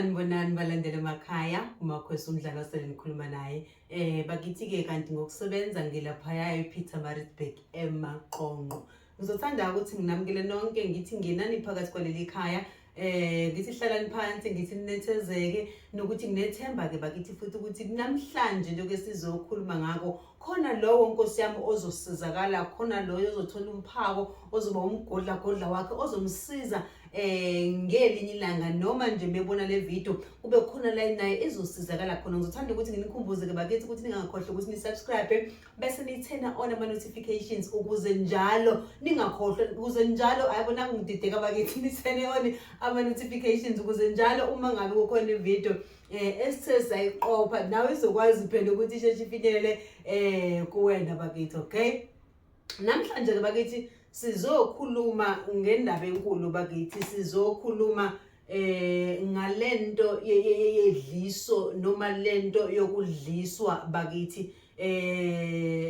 Sanibonani balandela emakhaya, uMakhosi umdlalo osele nikhuluma naye. Bakithi ke kanti ngokusebenza ngilaphaya ePietermaritzburg eMaqonqo. Ngizothanda ukuthi nginamukele nonke ngithi ngenani phakathi kwaleli khaya. Ngithi hlalani phansi, ngithi ninethezeke nokuthi nginethemba ke bakithi futhi ukuthi namhlanje lokho esizokhuluma ngako khona lowo Nkosi yami ozosizakala, khona loyo ozothola umphako ozoba umgodla godla wakhe ozomsiza ngelinye ilanga noma nje bebona le video kube khona la naye ezosizakala khona. Ngizothanda ukuthi nginikhumbuze ke bakithi ukuthi ningakhohlwa ukuthi ni subscribe bese ni-turn on ama notifications ukuze njalo ningakhohlwa, ukuze njalo ayibona ngidideka bakithi, ni-turn on ama notifications ukuze njalo uma ngabe kukhona ivideo esithe sayiqopha nawe izokwazi phela ukuthi isheshe ifinyelele kuwena bakithi. Okay, namhlanje ke bakithi sizokhuluma ngendaba enkulu bakithi, sizokhuluma ngalento yedliso noma lento yokudliswa bakithi.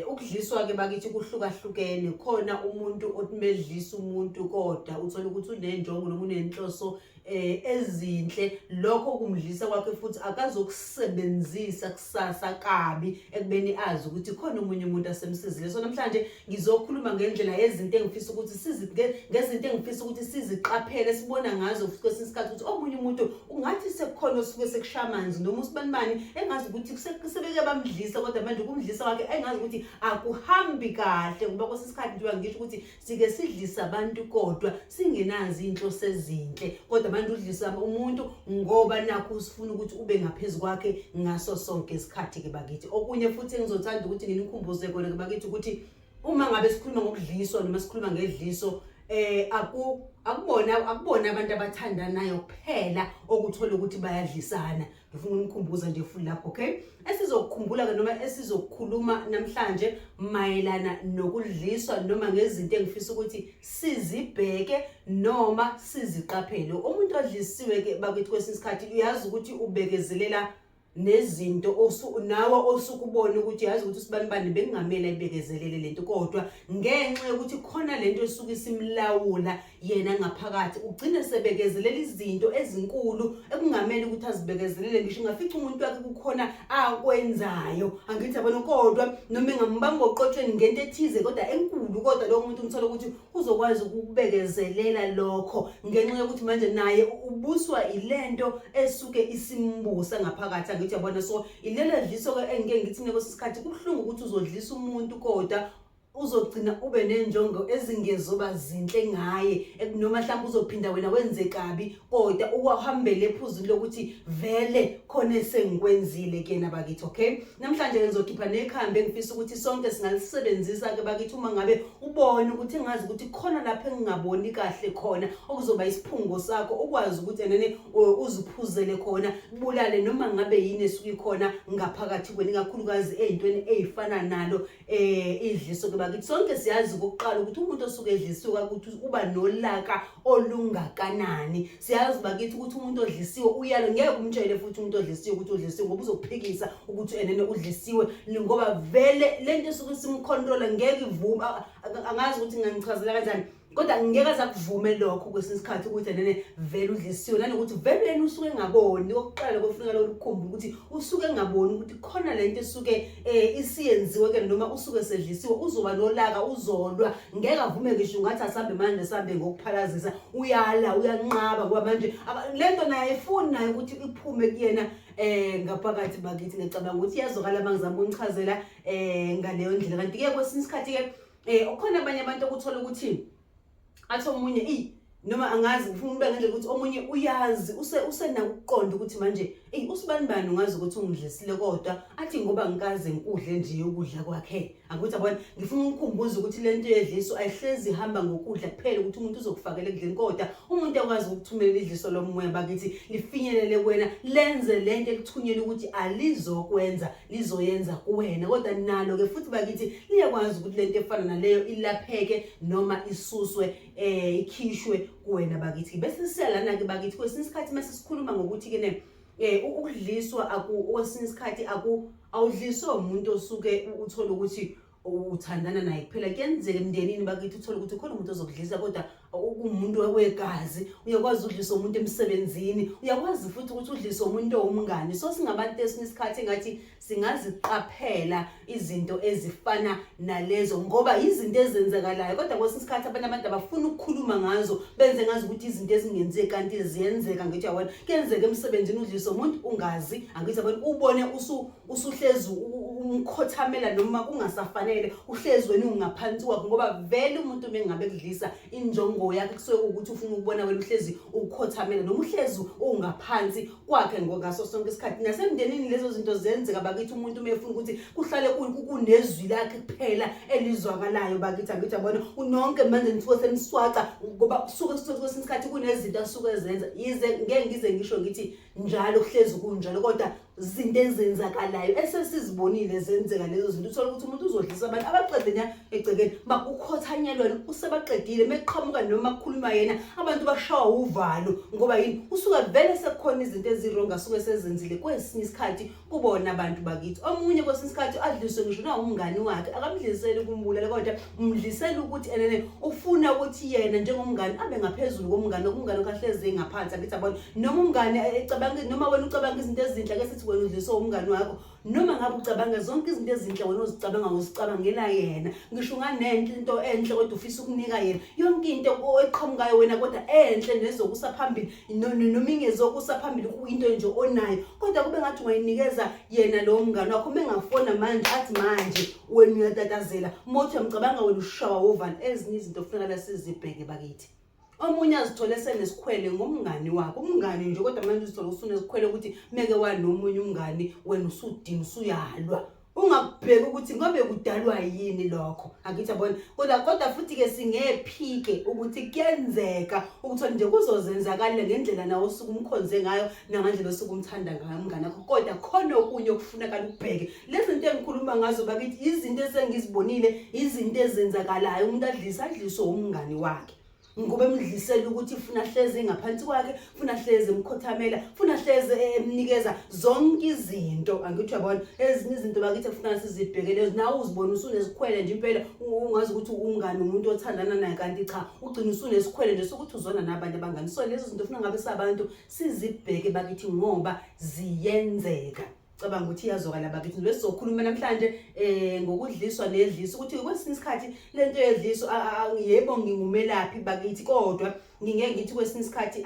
Ukudliswa ke bakithi kuhlukahlukene, khona umuntu othi medlisa umuntu kodwa uthola ukuthi unenjongo noma unenhloso ezinhle, lokho kumdlisa kwakhe futhi akazokusebenzisa kusasa kabi ekubeni azi ukuthi khona omunye umuntu asemsizile. So namhlanje ngizokhuluma ngendlela yezinto engifisa ukuthi sizi ngezinto engifisa ukuthi siziqaphele, sibona ngazo futhi kwesinye isikhathi ukuthi omunye umuntu ungathi sekukhona osuke sekushaya amanzi noma usibanibani engazi ukuthi sebeke bamdlisa, kodwa manje ukumdlisa kwakhe engazi ukuthi akuhambi kahle, ngoba kwesinye isikhathi njengoba ngisho ukuthi sike sidlisa abantu kodwa singenazi inhloso ezinhle, kodwa manje udlisa umuntu ngoba nakho usifuna ukuthi ube ngaphezulu kwakhe ngaso sonke isikhathi ke bakithi. Okunye futhi engizothanda ukuthi nginikhumbuze kona ke bakithi ukuthi uma ngabe sikhuluma ngokudliswa noma sikhuluma ngedliso akubona abantu abathandanayo kuphela okuthola ukuthi bayadlisana. Ngifuna ukunikhumbuza nje futhi lapho, okay? Esizokukhumbula ke noma esizokukhuluma namhlanje mayelana nokudliswa noma ngezinto engifisa ukuthi sizibheke noma siziqaphele. Umuntu odlisiwe ke bakithi kwesinye isikhathi uyazi ukuthi ubekezelela nezinto nawe osukubona ukuthi yazi ukuthi usibanibani bekungamele ayibekezelele lento, kodwa ngenxa yokuthi khona lento esuke isimlawula yena ngaphakathi ugcine sebekezelela izinto ezinkulu ekungamele ukuthi azibekezelele. Ngisho ungafica umuntu wakhe kukhona akwenzayo, angithi yabona, kodwa noma engambamba oqotshweni ngento ethize kodwa enkulu, kodwa lowo muntu umthola ukuthi uzokwazi ukukubekezelela lokho ngenxa yokuthi manje naye ubuswa ilento esuke isimbusa ngaphakathi, angithi yabona. So ilela dliso ke engike ngithi mina kwesinye isikhathi kubuhlungu ukuthi uzodlisa umuntu kodwa uzogcina ube nenjongo ezingezoba zinhle ngaye, noma mhlawumbe uzophinda wena wenze kabi kodwa uwahambele ephuzulu lokuthi vele khona esengikwenzile kuyena bakithi. Okay, namhlanje ngizokhipha nekhambi engifisa ukuthi sonke singalisebenzisa ke bakithi uma ngabe ubona ukuthi engazi ukuthi khona lapho engingaboni kahle khona, okuzoba isiphungo sakho ukwazi ukuthi enene uziphuzele khona, bulale noma ngabe yini esuke ikhona ngaphakathi kweni, kakhulukazi ey'ntweni ey'fana nalo idliso ke bakithi. Sonke siyazi kokuqala ukuthi umuntu osuke edlisiwe ukuthi uba nolaka olungakanani. Siyazi bakithi ukuthi umuntu odlisiwe uyalo, ngeke umtshele futhi umuntu odlisiwe ukuthi udlisiwe ngoba uzokuphikisa ukuthi enene udlisiwe, ngoba vele lento esuke simcontrola ngeke ivume. Angazi ukuthi nginganichazela kanjani, kodwa ngeke aze akuvume lokho kwesinye isikhathi ukuthi enene vele udlisiwe, nanokuthi vele yena usuke engaboni. Okokuqala kofuneka lokho ukukhumbula ukuthi usuke engaboni ukuthi khona lento esuke isiyenziwe ke, noma usuke sedlisiwe, uzoba nolaka, uzolwa, ngeke avume ngisho ungathi asambe manje sambe ngokuphalazisa, uyala, uyanqaba, ngoba manje lento naye ayifuni naye ukuthi iphume kuyena ngaphakathi bakithi. Ngicabanga ukuthi iyazwakala uma ngizama ukunichazela ngaleyo ndlela. Kanti-ke kwesinye isikhathi-ke ukhona abanye abantu okuthola ukuthi athi omunye noma angazi, ngifuna ukubeka ngendlela ukuthi omunye uyazi usenako ukuqonda ukuthi manje usibanibani ungazi ukuthi ungidlisile, kodwa athi ngoba ngikaze ngikudle nje ukudla kwakhe, akuthi yabona. Ngifuna ukukhumbuza ukuthi lento yedliso ayihlezi ihamba ngokudla kuphela ukuthi umuntu uzokufakela ekudleni, kodwa umuntu akwazi ukuthumelela idliso lomoya bakithi lifinyelele kuwena, lenze lento elithunyelwe ukuthi alizokwenza, lizoyenza kuwena. Kodwa nalo ke futhi bakithi liyakwazi ukuthi lento efana naleyo ilapheke noma isuswe, ikhishwe kuwena bakithi. Bese siya lana ke bakithi kwesinye isikhathi mase sikhuluma ngokuthi ke ne ukudliswa aku kwesinye isikhathi aku awudliswa umuntu osuke uthola ukuthi uthandana naye kuphela. Kuyenzeka emndenini bakithi uthole ukuthi khona umuntu ozokudlisa, kodwa umuntu wegazi. Uyakwazi udlisa umuntu emsebenzini, uyakwazi futhi ukuthi udlise umuntu owumngani. So singabantu esinye isikhathi engathi singaziqaphela izinto ezifana nalezo, ngoba izinto ezenzakalayo, kodwa kwesinye isikhathi abanye abantu abafuna ukukhuluma ngazo, benze ngazi ukuthi izinto ezingenzeki, kanti ziyenzeka. Ngithi yabona, kuyenzeka emsebenzini udlise umuntu ungazi. Angithi yabona, ubone usuhlezi umkhothamela noma kungasafanele, uhlezi wena ungaphansi kwakho, ngoba vele umuntu mengabe kudlisa, injongo yakhe kusuke ukuthi ufuna ukubona wena uhlezi ukhothamela noma uhlezi ungaphansi kwakhe ngaso sonke isikhathi. Nasemndenini lezo zinto zenzeka bakithi, umuntu uma efuna ukuthi kuhlale kunezwi lakhe kuphela elizwakalayo bakithi. Angithi yabona, nonke manje nithuke seniswaca, ngoba kusuke kwesinye isikhathi kunezinto asuke ezenza. Yize ngeke ngize ngisho ngithi njalo kuhlezi kunjalo, kodwa zinto ezenzakalayo esesizibonile zenzeka lezo zinto. Uthola ukuthi umuntu uzodlisa abantu abaqede nya egcekeni, bakukhothanyelwe usebaqedile, meqhamuka noma kukhuluma yena abantu bashawa uvalo. Ngoba yini? Usuke vele sekukhona izinto ezi-wrong asuke sezenzile kwesinye isikhathi kubona abantu bakithi. Omunye kwesinye isikhathi adliswe ngisho nawumngani wakhe, akamdliseli ukumbulala, kodwa umdlisela ukuthi enene ufuna ukuthi yena njengomngani abe ngaphezulu komngani, umngani okahlezi ngaphansi. Angithi abona, noma umngani ecabanga, noma wena ucabanga izinto ezinhle, ake sithi wena udliswe umngani wakho, noma ngabe ucabanga zonke izinto ezinhle wena ozicabanga, uzicabangela yena. Ngisho unganenhle into enhle, kodwa ufisa ukunika yena yonke into eqhamukayo wena, kodwa enhle nezokusa phambili, noma ingezokusa phambili, kuyinto nje onayo, kodwa kube ngathi ungayinikeza yena lowo mngani wakho. Uma engafona manje athi manje wena uyatatazela, uma uthi uyamcabanga wena ushawa wovalo. Ezinye izinto kufunekala sizibheke bakithi. Omunye azithole senesikhwele ngomngani wakhe, umngani nje, kodwa manje uzithole usunesikhwele ukuthi meke wanomunye umngani, wena usudina, usuyalwa, ungakubheki ukuthi ngobe kudalwa yini lokho. Angithi yabona, kodwa futhi-ke singephike ukuthi kuyenzeka ukuthi nje kuzozenzakalela ngendlela nawe osuke umkhonze ngayo nangendlela osuke umthanda ngayo umngane wakho, kodwa khona okunye okufunakala ukubheke. Lezi zinto engikhuluma ngazo bakithi, izinto esengizibonile, izinto ezenzakalayo. Umuntu adlise, adliswe umngani wakhe, ngoba emdlisela ukuthi funa hlezi ngaphansi kwakhe, funa hlezi emkhothamela, funa hlezi emnikeza zonke izinto. Angithi uyabona, ezinye izinto bakithi kufuneka sizibhekele. Nawe uzibona usunesikhwele nje impela, ungazi ukuthi umngani umuntu othandana naye, kanti cha, ugcina usunesikhwele nje sokuthi uzona nabanye abangani. So lezo zinto funa ngabe sabantu sizibheke bakithi, ngoba ziyenzeka. Cabanga ukuthi iyazwakala bakithi. Nje sizokhuluma namhlanje ngokudliswa nedliso, ukuthi kwesinye isikhathi lento yedliso, yebo ngingumelaphi bakithi, kodwa ngingeke ngithi kwesinye isikhathi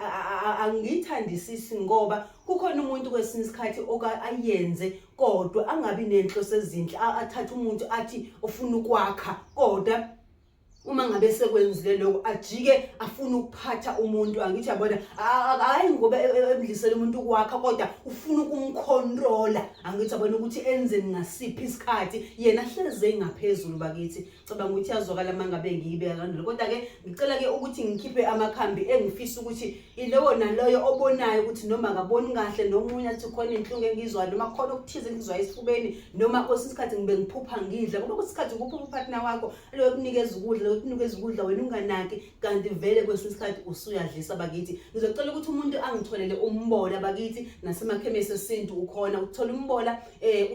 angiyithandisisi, ngoba kukhona umuntu kwesinye isikhathi oka ayenze kodwa angabi nenhloso ezinhle, athathe umuntu athi ufuna ukwakha, kodwa uma ngabe sekwenzile lokho ajike afuna ukuphatha umuntu. Angithi yabona, hayi ngoba emdlisela umuntu ukwakha, kodwa ufuna ukumcontrola. Angithi yabona ukuthi enzeni ngasiphi isikhathi, yena hleze ngaphezulu bakithi. Cabanga ukuthi yazwakala uma ngabe ngiyibeka kanjalo, kodwa-ke ngicela-ke ukuthi ngikhiphe amakhambi engifisa ukuthi ilowo naloyo obonayo ukuthi noma akaboni kahle, nomunye athi khona inhlungu engizwayo, noma khona okuthize engizwayo esifubeni, noma kwesinye isikhathi ngibe ngiphupha ngidla, ngoba kwesinye isikhathi ukuphupha upartner wakho loyo kunikeza ukudla, loyo kunikeza ukudla wena unganaki, kanti vele kwesinye isikhathi usuyadlisa bakithi. Ngizocela ukuthi umuntu angitholele umbola bakithi, nasemakhemesi esintu ukhona uthola umbola,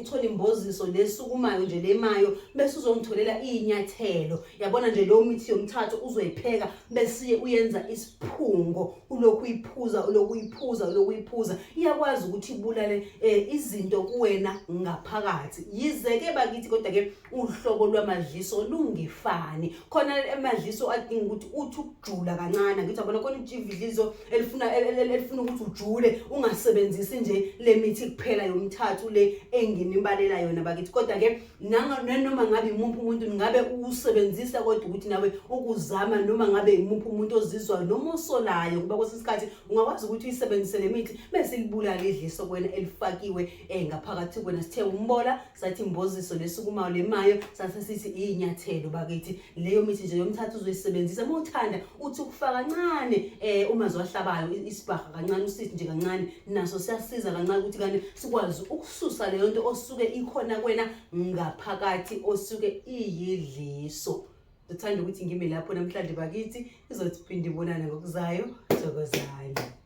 uthole imboziso lesukumayo nje lemayo, bese uzongitholela iy'nyathelo. Yabona nje leyo mithi yomthathu uzoyipheka, bese uyenza isiphungo, ulokhu uyiphuza, ulokhu uyiphuza, ulokhu uyiphuza. Iyakwazi ukuthi ibulale izinto kuwena ngaphakathi. Yize-ke bakithi, kodwa-ke uhlobo lwamadliso lungefani. Khona emadliso adinga ukuthi uthi ukujula kancane. Ngithi yabona, khona idliso elifuna ukuthi ujule, ungasebenzisi nje le mithi kuphela yomthathu le enginibalela yona bakithi. Kodwa-ke noma ngabe imuphi umuntu ngabe usebenzisa, kodwa ukuthi nawe ukuzama, noma ngabe imuphi umuntu ozizwayo noma osolayo, kuba kwesinye isikhathi ungakwazi ukuthi uyisebenzise le mithi bese ilibulala idliso kuwena elifakiwe ngaphakathi kuwena. Sithe umbola, sathi imboziso lesukumayo lemayo, sase sithi iy'nyathelo bakithi. Leyo mithi nje yomthathu uzoyisebenzisa. Uma uthanda uthi ukufaka kancane umazwi ahlabayo, isibhaha kancane, usithi nje kancane, naso siyasiza kancane ukuthi kani sikwazi ukususa leyo nto osuke ikhona kwena ngaphakathi, osuke iyidliso. Ngithanda ukuthi ngime lapho namhlanje bakithi, izothi phinde ibonane ngokuzayo. Thokozani.